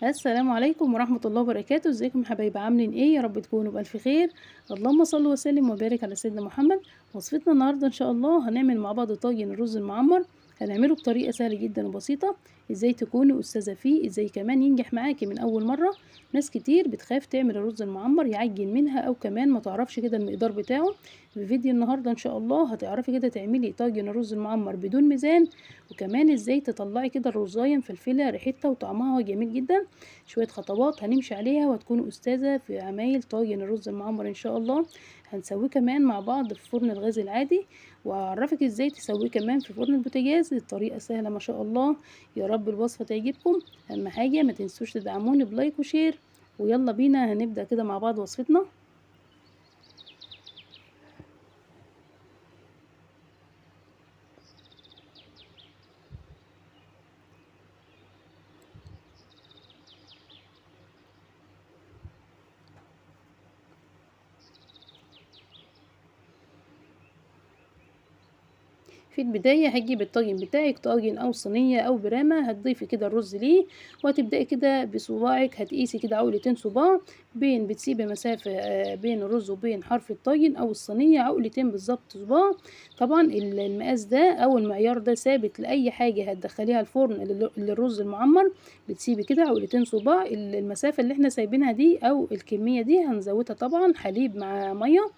السلام عليكم ورحمة الله وبركاته. ازيكم يا حبايبي، عاملين ايه؟ يا رب تكونوا بألف خير. اللهم صل وسلم وبارك على سيدنا محمد. وصفتنا النهارده ان شاء الله هنعمل مع بعض طاجن الرز المعمر. هنعمله بطريقة سهلة جدا وبسيطة، ازاي تكوني استاذه فيه، ازاي كمان ينجح معاكي من اول مرة. ناس كتير بتخاف تعمل الرز المعمر يعجن منها او كمان ما تعرفش كده المقدار بتاعه. في فيديو النهارده ان شاء الله هتعرفي كده تعملي طاجن الرز المعمر بدون ميزان، وكمان ازاي تطلعي كده الرزايه مفلفله ريحتها وطعمها جميل جدا. شوية خطوات هنمشي عليها وهتكوني استاذه في عمايل طاجن الرز المعمر ان شاء الله. هنسويه كمان مع بعض في فرن الغاز العادي، وهعرفك ازاي تسويه كمان في فرن البوتاجاز. الطريقة سهلة ما شاء الله، يا رب الوصفة تعجبكم. اهم حاجة ما تنسوش تدعموني ب like و share، ويلا بينا هنبدا كده مع بعض وصفتنا. في البداية هتجيب الطاجن بتاعك، طاجن او صينية او برامه، هتضيفي كده الرز ليه، وهتبداي كده بصباعك هتقيسي كده عقلتين صباع، بين بتسيبي مسافة بين الرز وبين حرف الطاجن او الصينية عقلتين بالظبط صباع. طبعا المقاس ده او المعيار ده ثابت لاي حاجة هتدخليها الفرن للرز المعمر، بتسيبي كده عقلتين صباع. المسافة اللي احنا سايبينها دي او الكمية دي هنزودها طبعا حليب مع مية.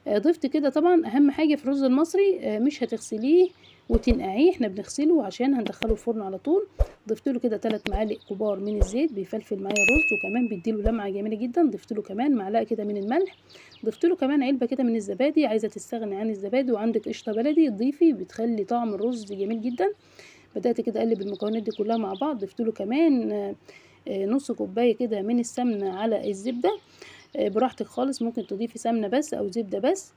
ضفت كده طبعا اهم حاجة في الرز المصري مش هتغسليه وتنقعيه، احنا بنغسله عشان هندخله الفرن على طول. ضفت له كده 3 معالق كبار من الزيت، بيفلفل معايا الرز وكمان بيديله لمعة جميلة جدا. ضفت له كمان معلقه كده من الملح، ضفت له كمان علبة كده من الزبادي. عايزه تستغني عن الزبادي وعندك قشطه بلدي ضيفي، بتخلي طعم الرز جميل جدا. بدات كده اقلب المكونات دي كلها مع بعض. ضفت له كمان نص كوباية كده من السمنة على الزبدة، براحتك خالص ممكن تضيفي سمنه بس او زبدة بس.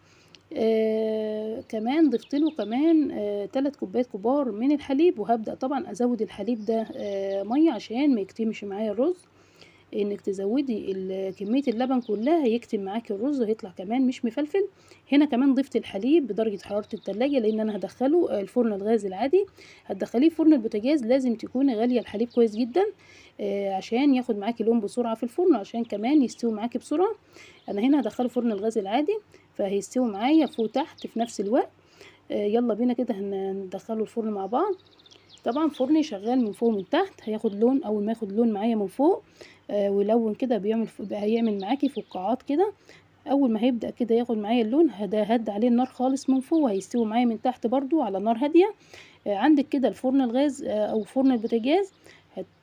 كمان ضفت له كمان 3 كوبايات كبار من الحليب، وهبدا طبعا ازود الحليب ده مية عشان ما يكتمش معايا الرز. انك تزودي كمية اللبن كلها هيكتم معاكي الرز وهيطلع كمان مش مفلفل. هنا كمان ضفت الحليب بدرجة حرارة التلاجة لان انا هدخله الفرن الغاز العادي. هتدخليه فرن البوتاجاز لازم تكوني غالية الحليب كويس جدا عشان ياخد معاكي لون بسرعة في الفرن، عشان كمان يستوي معاكي بسرعة. انا هنا هدخله فرن الغاز العادي فهيستوي معايا فوق تحت في نفس الوقت. يلا بينا كده هندخله الفرن مع بعض. طبعا فرني شغال من فوق ومن تحت، هياخد لون. اول ما ياخد لون معايا من فوق ويلون كده هيعمل معاكي فقاعات كده. اول ما هيبدا كده ياخد معايا اللون هد عليه النار خالص من فوق، وهيستوي معايا من تحت برضو على نار هادية. عندك كده الفرن الغاز او فرن البوتاجاز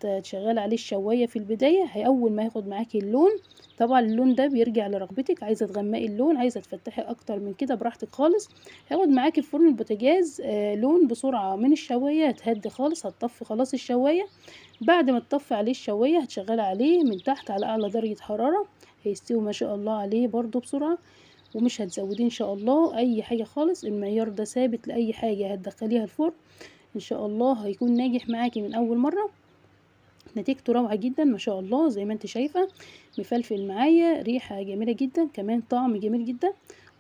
هتشغل عليه الشوايه في البداية. اول ما ياخد معاكي اللون، طبعا اللون ده بيرجع لرغبتك، عايزه تغمقي اللون عايزه تفتحي اكتر من كده براحتك خالص. هياخد معاكي في فرن البوتاجاز لون بسرعة من الشوايه، هتهدي خالص، هتطفي خلاص الشوايه. بعد ما تطفي عليه الشوايه هتشغلي عليه من تحت على اعلى درجه حرارة، هيستوي ما شاء الله عليه برضو بسرعة، ومش هتزودي ان شاء الله اي حاجة خالص. المعيار ده ثابت لاي حاجة هتدخليها الفرن ان شاء الله هيكون ناجح معاكي من اول مرة. نتيجته روعه جدا ما شاء الله، زي ما انت شايفه مفلفل معايا، ريحه جميلة جدا، كمان طعم جميل جدا.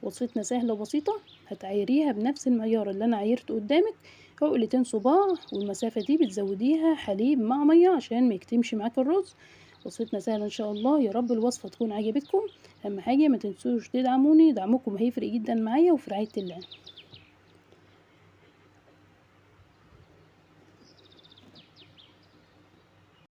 وصفتنا سهلة وبسيطة، هتعايريها بنفس المعيار اللي انا عايرته قدامك، عقلتين صباع، والمسافة دي بتزوديها حليب مع مية عشان ما يكتمش معاك الرز. وصفتنا سهلة ان شاء الله، يا رب الوصفة تكون عجبتكم. اهم حاجة ما تنسوش تدعموني، دعمكم هيفرق جدا معايا. وفي رعاية الله.